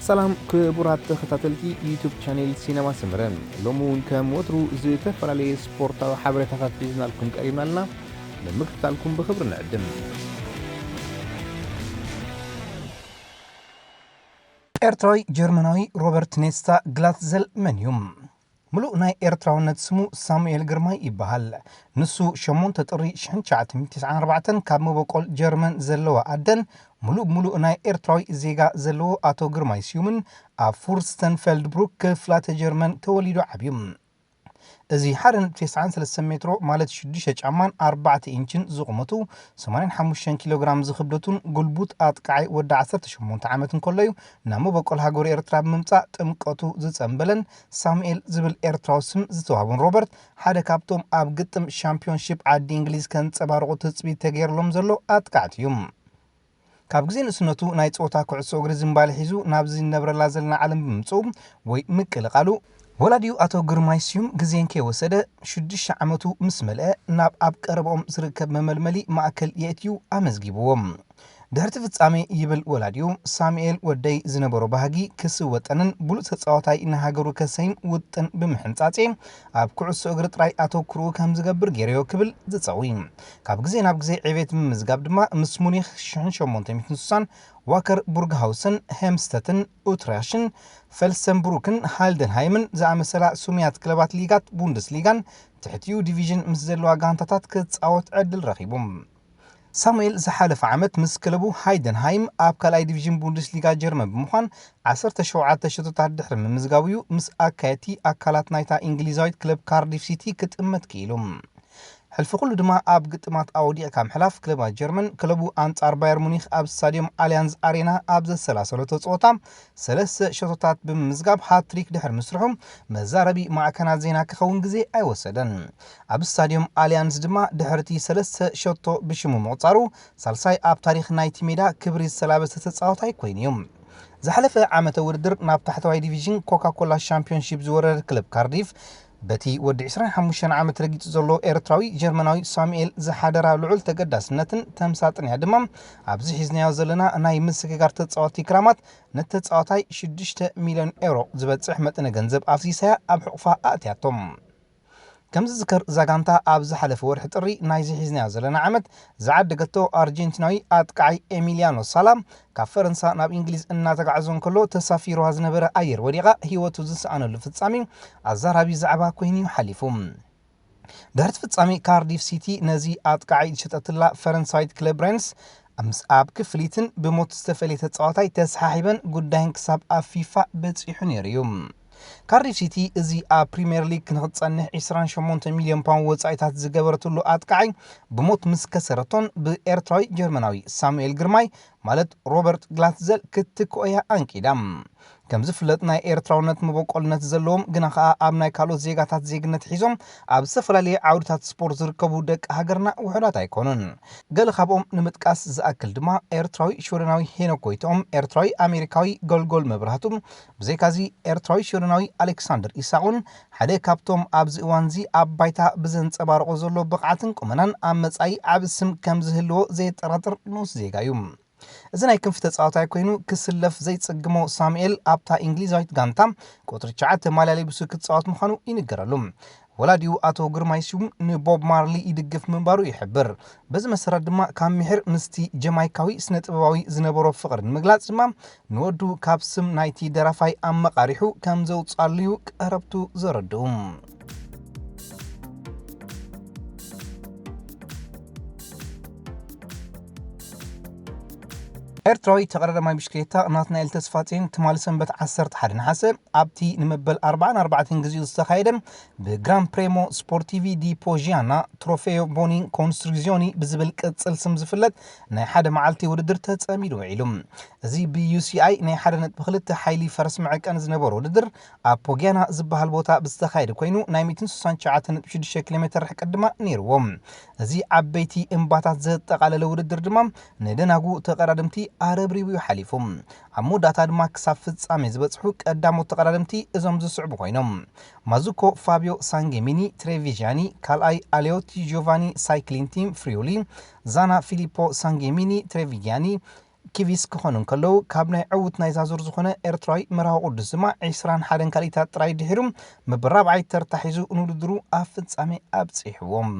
ሰላም ክቡራት ተኸታተልቲ ዩቱብ ቻኔል ሲነማ ሰመረ፣ ሎሚ እውን ከም ወትሩ ዝተፈላለየ ስፖርታዊ ሓበሬታታት ሒዝናልኩም ቀሪብና ኣለና። ንምክትታልኩም ብኽብሪ ንዕድም። ኤርትራዊ ጀርመናዊ ሮበርት ኔስታ ግላትዘል መን እዩ? ምሉእ ናይ ኤርትራውነት ስሙ ሳሙኤል ግርማይ ይበሃል። ንሱ ሸሞንተ ጥሪ ሽሕን ትሽዓተ ሚእትን ተስዓን ኣርባዕተን ካብ መበቆል ጀርመን ዘለዋ ኣደን ምሉእ ብምሉእ ናይ ኤርትራዊ ዜጋ ዘለዎ ኣቶ ግርማይ ስዩምን ኣብ ፉርስተንፌልድብሩክ ክፍላተ ጀርመን ተወሊዱ ዓብዩ። እዚ ሓደ ነጥቢ ተስዓን ሰለስተን ሜትሮ ማለት ሽዱሽተ ጫማን ኣርባዕተ ኢንችን ዝቑመቱ ሰማንያን ሓሙሽተን ኪሎ ግራም ዝኽብደቱን ጉልቡት ኣጥቃዓይ ወዲ ዓሰርተ ሸሞንተ ዓመት እንከሎ እዩ ናብ መበቆል ሃገሩ ኤርትራ ብምምጻእ ጥምቀቱ ዝጸንበለን ሳሙኤል ዝብል ኤርትራዊ ስም ዝተዋህቦን ሮበርት ሓደ ካብቶም ኣብ ግጥም ሻምፒዮንሺፕ ዓዲ እንግሊዝ ከንጸባርቑ ትጽቢት ተገይርሎም ዘሎ ኣጥቃዕቲ እዩ። ካብ ግዜ ንእስነቱ ናይ ጸወታ ኩዕሶ እግሪ ዝንባሌ ሒዙ ናብዚ ንነብረላ ዘለና ዓለም ብምምጽኡ ወይ ምቅልቃሉ፣ ወላዲኡ ኣቶ ግርማይ ስዩም ግዜ እንከይወሰደ ሽዱሽተ ዓመቱ ምስ መልአ ናብ ኣብ ቀረባኦም ዝርከብ መመልመሊ ማእከል የእትዩ ኣመዝጊብዎ። ድሕርቲ ፍጻሜ ይብል ወላዲኡ፣ ሳሙኤል ወደይ ዝነበሮ ባህጊ ክስወጠንን ብሉጽ ተጻዋታይ ንሃገሩ ከሰይም ውጥን ብምሕንጻጽ ኣብ ኩዕሶ እግሪ ጥራይ ኣተኩርኡ ከም ዝገብር ገይረዮ ክብል ዝጸዊ። ካብ ግዜ ናብ ግዜ ዕቤት ብምምዝጋብ ድማ ምስ ሙኒኽ ሽሕን ሸሞንተ ሚእትን ስሳን ዋከር ቡርግሃውሰን፣ ሄምስተትን ኡትራሽን፣ ፈልሰንብሩክን ሃልደንሃይምን ዝኣመሰላ ስሙያት ክለባት ሊጋት ቡንደስሊጋን ትሕቲኡ ዲቪዥን ምስ ዘለዋ ጋንታታት ክጻወት ዕድል ረኺቡ። ሳሙኤል ዝሓለፈ ዓመት ምስ ክለቡ ሃይደንሃይም ኣብ ካልኣይ ዲቪዥን ቡንደስሊጋ ጀርመን ብምዃን ዓሰርተ ሸውዓተ ሸቶታት ድሕሪ ምምዝጋቡ እዩ ምስ ኣካየድቲ ኣካላት ናይታ እንግሊዛዊት ክለብ ካርዲፍ ሲቲ ክጥመት ክኢሉ። ሕልፊ ኩሉ ድማ ኣብ ግጥማት ኣውዲቕካ ምሕላፍ ክለባት ጀርመን ክለቡ ኣንጻር ባየር ሙኒክ ኣብ ስታድዮም ኣልያንዝ ኣሬና ኣብ ዘሰላሰለቶ ጸወታ ሰለስተ ሸቶታት ብምምዝጋብ ሃትሪክ ድሕሪ ምስርሑ መዛረቢ ማዕከናት ዜና ክኸውን ግዜ ኣይወሰደን። ኣብ ስታድዮም ኣልያንዝ ድማ ድሕርቲ ሰለስተ ሸቶ ብሽሙ ምቑጻሩ ሳልሳይ ኣብ ታሪኽ ናይቲ ሜዳ ክብሪ ዝተላበሰ ተጻዋታይ ኮይኑ እዩ። ዝሓለፈ ዓመተ ውድድር ናብ ታሕተዋይ ዲቪዥን ኮካ ኮላ ሻምፒዮንሺፕ ዝወረደት ክለብ ካርዲፍ በቲ ወዲ ዕስራን ሓሙሽተን ዓመት ረጊጹ ዘሎ ኤርትራዊ ጀርመናዊ ሳሙኤል ዝሓደራ ልዑል ተገዳስነትን ተምሳጥን እያ ድማ ኣብዚ ሒዝናዮ ዘለና ናይ ምስግጋር ተጻዋቲ ክራማት ነቲ ተጻዋታይ ሽዱሽተ ሚልዮን ኤውሮ ዝበጽሕ መጠነ ገንዘብ ኣፍሲሳያ ኣብ ሕቑፋ ኣእትያቶም። ከም ዝዝከር እዛ ጋንታ ኣብ ዝሓለፈ ወርሒ ጥሪ ናይዚ ሒዝናዮ ዘለና ዓመት ዝዓደገቶ ኣርጀንቲናዊ ኣጥቃዓይ ኤሚልያኖ ሳላ ካብ ፈረንሳ ናብ እንግሊዝ እናተጓዕዞ እንከሎ ተሳፊሩዋ ዝነበረ ኣየር ወዲቓ ህይወቱ ዝሰኣነሉ ፍጻሜ ኣዛራቢ ዛዕባ ኮይኑ እዩ ሓሊፉ። ድሕርቲ ፍጻሜ ካርዲፍ ሲቲ ነዚ ኣጥቃዓይ ዝሸጠትላ ፈረንሳዊት ክለብ ሬንስ ምስ ኣብ ክፍሊትን ብሞት ዝተፈልየ ተጻዋታይ ተሰሓሒበን ጉዳይን ክሳብ ኣብ ፊፋ በጺሑ ነይሩ እዩ። ካርዲፍ ሲቲ እዚ ኣብ ፕሪምየር ሊግ ንክትጸንሕ ዕስራን ሸሞንተ ሚልዮን ፓውንድ ወጻኢታት ዝገበረትሉ ኣጥቃዓይ ብሞት ምስ ከሰረቶን ብኤርትራዊ ጀርመናዊ ሳሙኤል ግርማይ ማለት ሮበርት ግላትዘል ክትትክኦ እያ ኣንቂዳ። ከም ዝፍለጥ ናይ ኤርትራውነት መበቆልነት ዘለዎም ግና ከኣ ኣብ ናይ ካልኦት ዜጋታት ዜግነት ሒዞም ኣብ ዝተፈላለየ ዓውድታት ስፖርት ዝርከቡ ደቂ ሃገርና ውሑዳት ኣይኮኑን። ገለ ካብኦም ንምጥቃስ ዝኣክል ድማ ኤርትራዊ ሽወደናዊ ሄኖክ ጎይትኦም፣ ኤርትራዊ ኣሜሪካዊ ጎልጎል መብራህቱ፣ ብዘይካዚ ኤርትራዊ ሽወደናዊ ኣሌክሳንደር ኢሳቕ እውን ሓደ ካብቶም ኣብዚ እዋንዚ ኣብ ባይታ ብዘንጸባርቖ ዘሎ ብቕዓትን ቁመናን ኣብ መጻኢ ዓቢ ስም ከም ዝህልዎ ዘየጠራጥር ንኡስ ዜጋ እዩ። እዚ ናይ ክንፊ ተጻዋታይ ኮይኑ ክስለፍ ዘይጽግሞ ሳሙኤል ኣብታ እንግሊዛዊት ጋንታ ቁጽሪ ትሽዓተ ማልያ ለቢሱ ክጻወት ምዃኑ ይንገረሉ። ወላዲኡ ኣቶ ግርማይ ስዩም ንቦብ ማርሊ ይድግፍ ምንባሩ ይሕብር። በዚ መሰረት ድማ ካብ ምሒር ምስቲ ጀማይካዊ ስነ ጥበባዊ ዝነበሮ ፍቕሪ ንምግላጽ ድማ ንወዱ ካብ ስም ናይቲ ደራፋይ ኣመቓሪሑ ከም ዘውጽኣሉ እዩ ቀረብቱ ዘረድኡ። ኤርትራዊ ተቐዳዳማይ ብሽክሌታ ናትናኤል ተስፋጽዮን ትማሊ ሰንበት ዓሰርተ ሓደ ነሓሰ ኣብቲ ንመበል ኣርባዓን ኣርባዕተን ግዜኡ ዝተኻየደ ብግራን ፕሬሞ ስፖርቲቪ ዲ ፖጂያና ትሮፌዮ ቦኒ ኮንስትሩክሲዮኒ ብዝብል ቅጽል ስም ዝፍለጥ ናይ ሓደ መዓልቲ ውድድር ተጸሚዱ ውዒሉ። እዚ ብዩሲኣይ ናይ ሓደ ነጥቢ ክልተ ሓይሊ ፈረስ መዐቀኒ ዝነበሮ ውድድር ኣብ ፖጊያና ዝበሃል ቦታ ብዝተኻየደ ኮይኑ ናይ ሚእትን ስሳን ትሽዓተ ነጥቢ ሽዱሽተ ኪሎ ሜትር ርሕቀት ድማ ነይርዎ። እዚ ዓበይቲ እምባታት ዘጠቓለለ ውድድር ድማ ንደናጉ ተቐዳደምቲ ኣረብሪቡ እዩ ሓሊፉ። ኣብ መወዳእታ ድማ ክሳብ ፍጻሜ ዝበጽሑ ቀዳሞት ተቐዳደምቲ እዞም ዝስዕቡ ኮይኖም። ማዙኮ ፋቢዮ ሳንጌሚኒ ትሬቪዥያኒ፣ ካልኣይ ኣሌዮቲ ጆቫኒ ሳይክሊን ቲም ፍሪዮሊ፣ ዛና ፊሊፖ ሳንጌሚኒ ትሬቪጊያኒ፣ ኪቪስ ክኾኑ እንከለዉ፣ ካብ ናይ ዕዉት ናይዛ ዙር ዝኾነ ኤርትራዊ መርሃዊ ቅዱስ ድማ ዕስራን ሓደን ካልኢታት ጥራይ ድሒሩ መበል ራብዓይ ተርታ ሒዙ ንውድድሩ ኣብ ፍጻሜ ኣብጺሕዎም።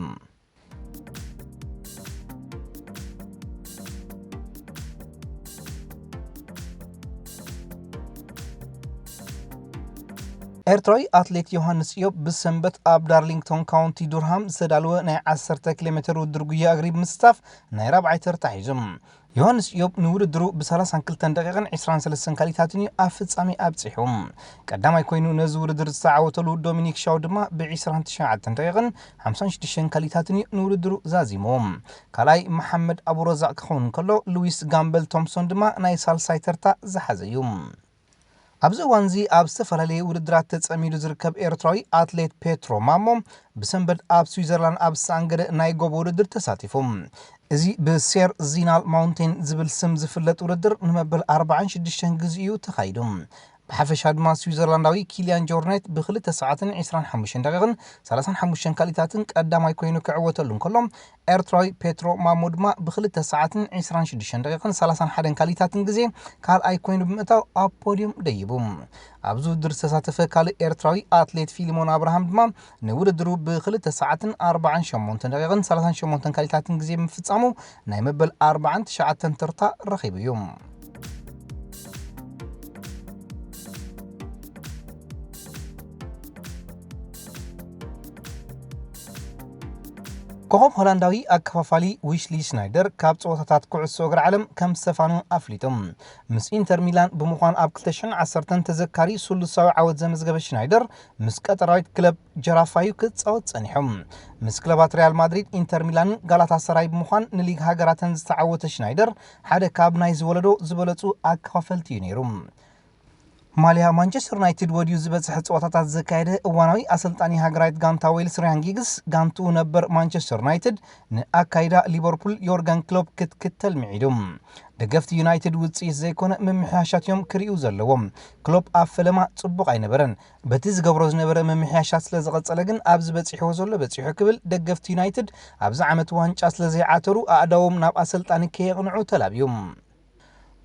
ኤርትራዊ ኣትሌት ዮሃንስ ኢዮብ ብሰንበት ኣብ ዳርሊንግቶን ካውንቲ ዱርሃም ዝተዳለወ ናይ ዓሰርተ ኪሎ ሜተር ውድድር ጉያ እግሪ ብምስታፍ ናይ ራብዓይ ተርታ ሒዙ። ዮሃንስ ኢዮብ ንውድድሩ ብ ሰላሳን ክልተን ደቂቕን ዕስራን ሰለስተን ካሊታትን እዩ ኣብ ፍጻሜ ኣብጺሑ። ቀዳማይ ኮይኑ ነዚ ውድድር ዝተዓወተሉ ዶሚኒክ ሻው ድማ ብ ዕስራን ትሽዓተን ደቂቕን ሓምሳን ሽዱሽተን ካሊታትን እዩ ንውድድሩ ዛዚሙ። ካልኣይ መሓመድ ኣቡረዛቕ ክኸውን እንከሎ፣ ሉዊስ ጋምበል ቶምሶን ድማ ናይ ሳልሳይ ተርታ ዝሓዘ እዩ። ኣብዚ እዋንዚ ኣብ ዝተፈላለየ ውድድራት ተጸሚዱ ዝርከብ ኤርትራዊ ኣትሌት ፔትሮ ማሞ ብሰንበት ኣብ ስዊዘርላንድ ኣብ ዝተኣንገደ ናይ ጎቦ ውድድር ተሳቲፉ። እዚ ብሴር ዚናል ማውንቴን ዝብል ስም ዝፍለጥ ውድድር ንመበል ኣርባዓን ሽዱሽተን ግዜ እዩ ተኻይዱ። ብሓፈሻ ድማ ስዊዘርላንዳዊ ኪልያን ጆርኔት ብክልተ ሰዓትን ዕስራን ሓሙሽተን ደቂቕን ሰላሳን ሓሙሽተን ካሊታትን ቀዳማይ ኮይኑ ክዕወተሉ እንከሎ፣ ኤርትራዊ ፔትሮ ማሞ ድማ ብክልተ ሰዓትን ዕስራን ሽዱሽተን ደቂቕን ሰላሳን ሓደን ካሊታትን ግዜ ካልኣይ ኮይኑ ብምእታው ኣብ ፖድዩም ደይቡ። ኣብዚ ውድድር ዝተሳተፈ ካልእ ኤርትራዊ ኣትሌት ፊሊሞን ኣብርሃም ድማ ንውድድሩ ብክልተ ሰዓትን ኣርባዓን ሸሞንተን ደቂቕን ሰላሳን ሸሞንተን ካሊታትን ግዜ ብምፍጻሙ ናይ መበል ኣርባዓን ትሽዓተን ተርታ ረኺቡ እዩ። ኮኸብ ሆላንዳዊ ኣከፋፋሊ ዊስሊ ሽናይደር ካብ ጸወታታት ኩዕሶ እግሪ ዓለም ከም ዝተፋነወ ኣፍሊጡ። ምስ ኢንተር ሚላን ብምዃን ኣብ ክልተ ሽሕን ዓሰርተን ተዘካሪ ስሉሳዊ ዓወት ዘመዝገበ ሽናይደር፣ ምስ ቀጠራዊት ክለብ ጀራፋዩ ክጻወት ጸኒሑ። ምስ ክለባት ሪያል ማድሪድ፣ ኢንተር ሚላንን ጋላታ ሰራይ ብምዃን ንሊግ ሃገራተን ዝተዓወተ ሽናይደር፣ ሓደ ካብ ናይዚ ወለዶ ዝበለጹ ኣከፋፈልቲ እዩ ነይሩ። ማልያ ማንቸስተር ዩናይትድ ወድዩ ዝበጽሐ ጸወታታት ዘካየደ እዋናዊ ኣሰልጣኒ ሃገራዊት ጋንታ ዌልስ ራያን ጊግስ፣ ጋንትኡ ነበር ማንቸስተር ዩናይትድ ንኣካይዳ ሊቨርፑል ዮርገን ክሎፕ ክትክተል ምዒዱ። ደገፍቲ ዩናይትድ ውጽኢት ዘይኮነ ምምሕያሻት እዮም ክርእዩ ዘለዎም። ክሎፕ ኣብ ፈለማ ጽቡቕ ኣይነበረን። በቲ ዝገብሮ ዝነበረ ምምሕያሻት ስለ ዝቐጸለ ግን ኣብዚ በጺሕዎ ዘሎ በጺሑ ክብል ደገፍቲ ዩናይትድ ኣብዚ ዓመት ዋንጫ ስለ ዘይዓተሩ ኣእዳዎም ናብ ኣሰልጣኒ ከየቕንዑ ተላብዩ።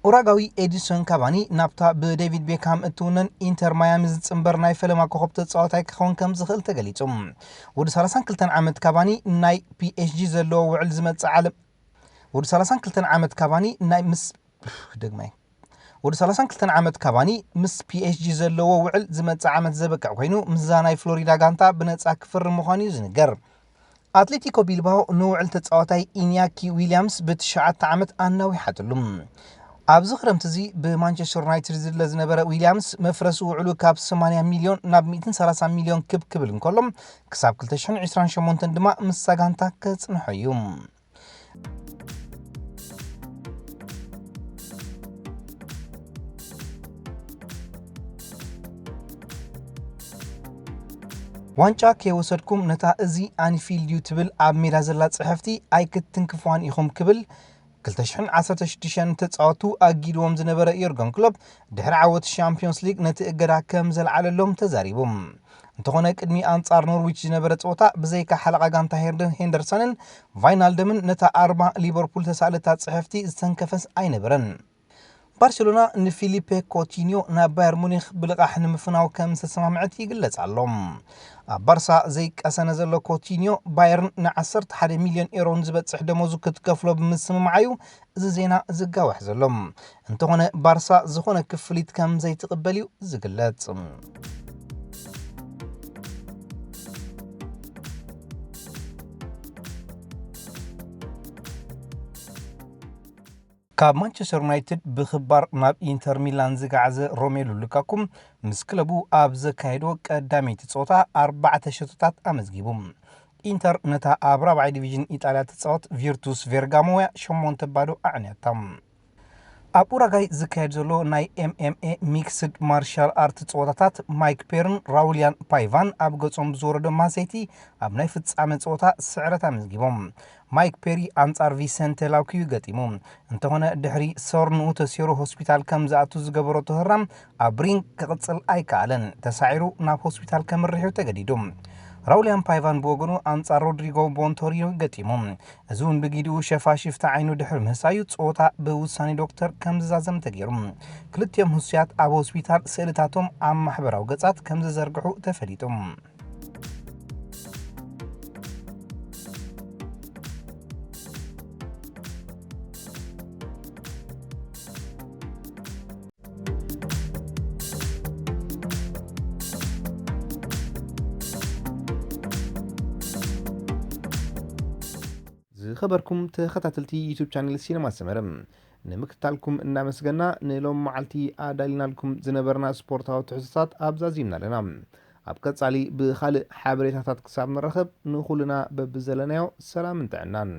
ኡራጋዊ ኤዲንሶን ካቫኒ ናብታ ብዴቪድ ቤካም እትውነን ኢንተር ማያሚ ዝጽንበር ናይ ፈለማ ኮኸብ ተጻዋታይ ክኸውን ከም ዝኽእል ተገሊጹ። ወዲ ሰላሳን ክልተን ዓመት ካቫኒ ናይ ፒኤስጂ ዘለዎ ውዕል ዝመጽእ ዓለም ወዲ ሰላሳን ክልተን ዓመት ካቫኒ ናይ ምስ ደግማይ ወዲ ሰላሳን ክልተን ዓመት ካቫኒ ምስ ፒኤስጂ ዘለዎ ውዕል ዝመጽእ ዓመት ዘበቅዕ ኮይኑ፣ ምስዛ ናይ ፍሎሪዳ ጋንታ ብነጻ ክፍርም ምዃኑ እዩ ዝንገር። ኣትሌቲኮ ቢልባኦ ንውዕል ተጻዋታይ ኢንያኪ ዊልያምስ ብትሽዓተ ዓመት ኣናዊሓትሉ። ኣብዚ ክረምቲ እዚ ብማንቸስተር ዩናይትድ ዝድለ ዝነበረ ዊልያምስ፣ መፍረሲ ውዕሉ ካብ ሰማንያ ሚልዮን ናብ ሚእትን ሰላሳን ሚልዮን ክብ ክብል እንከሎ፣ ክሳብ ክልተ ሽሕን ዕስራን ሸሞንተን ድማ ምስዛ ጋንታ ከጽንሖ እዩ። ዋንጫ ከይወሰድኩም ነታ እዚ ኣንፊልድ እዩ ትብል ኣብ ሜዳ ዘላ ጽሕፍቲ ኣይክትትንክፍዋን ኢኹም ክብል ክልተ ሽሕን ዓሰርተ ሽዱሽተን ንተጻወቱ ኣጊድዎም ዝነበረ ዮርገን ክሎፕ ድሕሪ ዓወት ሻምፒዮንስ ሊግ ነቲ እገዳ ከም ዘልዓለሎም ተዛሪቡ። እንተኾነ ቅድሚ ኣንጻር ኖርዊች ዝነበረ ጸወታ ብዘይካ ሓለቓ ጋንታ ሄርደን ሄንደርሰንን ቫይናልደምን ነታ ኣርማ ሊቨርፑል ተሳእለታ ጽሕፍቲ ዝተንከፈስ ኣይነበረን። ባርሴሎና ንፊሊፔ ኮቲኒዮ ናብ ባየር ሙኒክ ብልቓሕ ንምፍናው ከም ዝተሰማምዐት ይግለጽ ኣሎ። ኣብ ባርሳ ዘይቀሰነ ዘሎ ኮቲኒዮ፣ ባየርን ን ዓሰርተ ሓደ ሚልዮን ኤሮ ንዝበጽሕ ደሞዙ ክትከፍሎ ብምስምማዓዩ እዚ ዜና ዝጋዋሕ ዘሎ። እንተኾነ ባርሳ ዝኾነ ክፍሊት ከም ዘይትቕበል እዩ ዝግለጽ። ካብ ማንቸስተር ዩናይትድ ብኽባር ናብ ኢንተር ሚላን ዝገዓዘ ሮሜሉ ሉካኩ፣ ምስ ክለቡ ኣብ ዘካየዶ ቀዳመይቲ ጸወታ ኣርባዕተ ሸቶታት ኣመዝጊቡ። ኢንተር ነታ ኣብ ራብዓይ ዲቪዥን ኢጣልያ ትጻወት ቪርቱስ ቬርጋሞ እያ ሸሞንተ ባዶ ኣዕንያታ። ኣብ ኡራጋይ ዝካየድ ዘሎ ናይ ኤምኤምኤ ሚክስድ ማርሻል ኣርት ጸወታታት፣ ማይክ ፔርን ራውሊያን ፓይቫን ኣብ ገጾም ብዝወረዶ ማሰይቲ ኣብ ናይ ፍጻመ ጸወታ ስዕረት ኣመዝጊቦም። ማይክ ፔሪ ኣንጻር ቪሰንተ ላውኪዩ ገጢሙ። እንተኾነ ድሕሪ ሶር ንኡ ተሲሩ ሆስፒታል ከም ዝኣቱ ዝገበሮ ተህራም ኣብ ሪንግ ክቕጽል ኣይከኣለን። ተሳዒሩ ናብ ሆስፒታል ከምርሕ እዩ ተገዲዱ። ራውሊያን ፓይቫን ብወገኑ ኣንጻር ሮድሪጎ ቦንቶሪዮ ገጢሙ። እዚ እውን ብጊዲኡ ሸፋሽፍቲ ዓይኑ ድሕሪ ምህሳዩ ጸወታ ብውሳኔ ዶክተር ከም ዝዛዘም ተገይሩ። ክልቲኦም ህሱያት ኣብ ሆስፒታል ስእልታቶም ኣብ ማሕበራዊ ገጻት ከም ዝዘርግሑ ተፈሊጡ። ዝኸበርኩም ተኸታተልቲ ዩቱብ ቻነል ሲነማ ሰመረ፣ ንምክትታልኩም እናመስገና፣ ንሎም መዓልቲ ኣዳሊናልኩም ዝነበርና ስፖርታዊ ትሕዝቶታት ኣብዛዚምና ኣለና። ኣብ ቀጻሊ ብኻልእ ሓበሬታታት ክሳብ ንራኸብ፣ ንኹልና በብዘለናዮ ሰላምን ጥዕናን።